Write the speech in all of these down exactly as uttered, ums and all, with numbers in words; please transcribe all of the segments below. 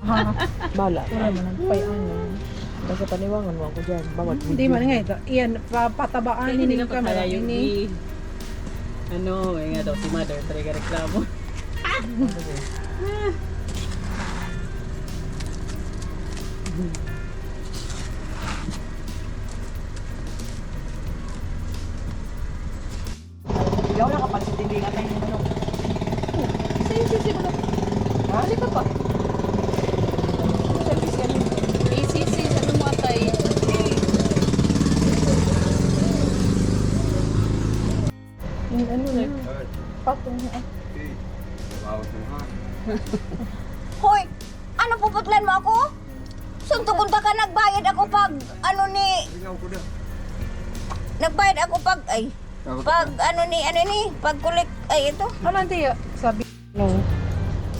Bala. Wala man ang pay ano. Basta paniwangan mo ako dyan. Bawat Hindi video. Man nga ito. Iyan, papatabaan Kaya hindi nining na kamera. Patayo Ini. Di. Ano, eh nga daw, si mother, talaga reklamo. Ikaw na kapag sa tinding atay ng manok. Sa yung sisi mo na. Ha? Ano ka pa? Sa sisi ano? A C C, sabi mo atay. Yung ano na. Patong na. Hoy! Ano, puputlan mo ako? Suntugon ta ka, nagbayad ako pag, ano ni, nagbayad ako pag, ay, pag, ano ni, ano ni, pag collect, ay, ito. Ano, auntie? Sabi, no.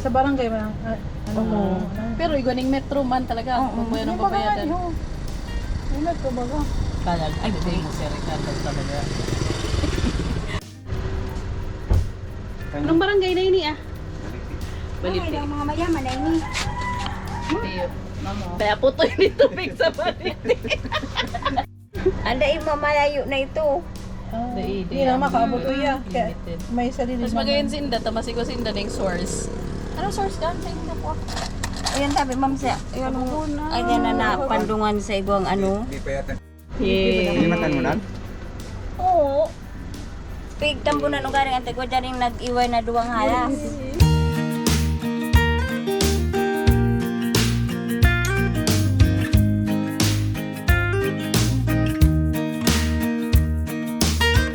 Sa barangay man ang, ah, ano mo. Pero igwa ning metro man talaga. Oo. Kung may Yung baga babayadan. Nga, yung, yung metro baga. Kaya, ay, hindi mo siya rin ang talaga. Anong barangay na ini, ah? Baliti. Ay, ang mga mayaman na ini. Tiyo, mamo. Kaya puto yung tubig sa baliti. Anda yung mamalayo na ito. Ah, Dai, hindi dai, na ang makaabot ko iya. Kaya limited. May sarili Mas naman. Magayon sinda, tamasi ko sinda ng source. Anong source ka? Sa inyo po. Ayan, sabi, ma'am, sa, yun, Abuna. Ay, yan na, na, pandungan sa igwang ano. Di pa yata. Yay. Limatan mo na? Oo. Pigtambunan o garing antigwa dyan yung nag-iway na duwang halas.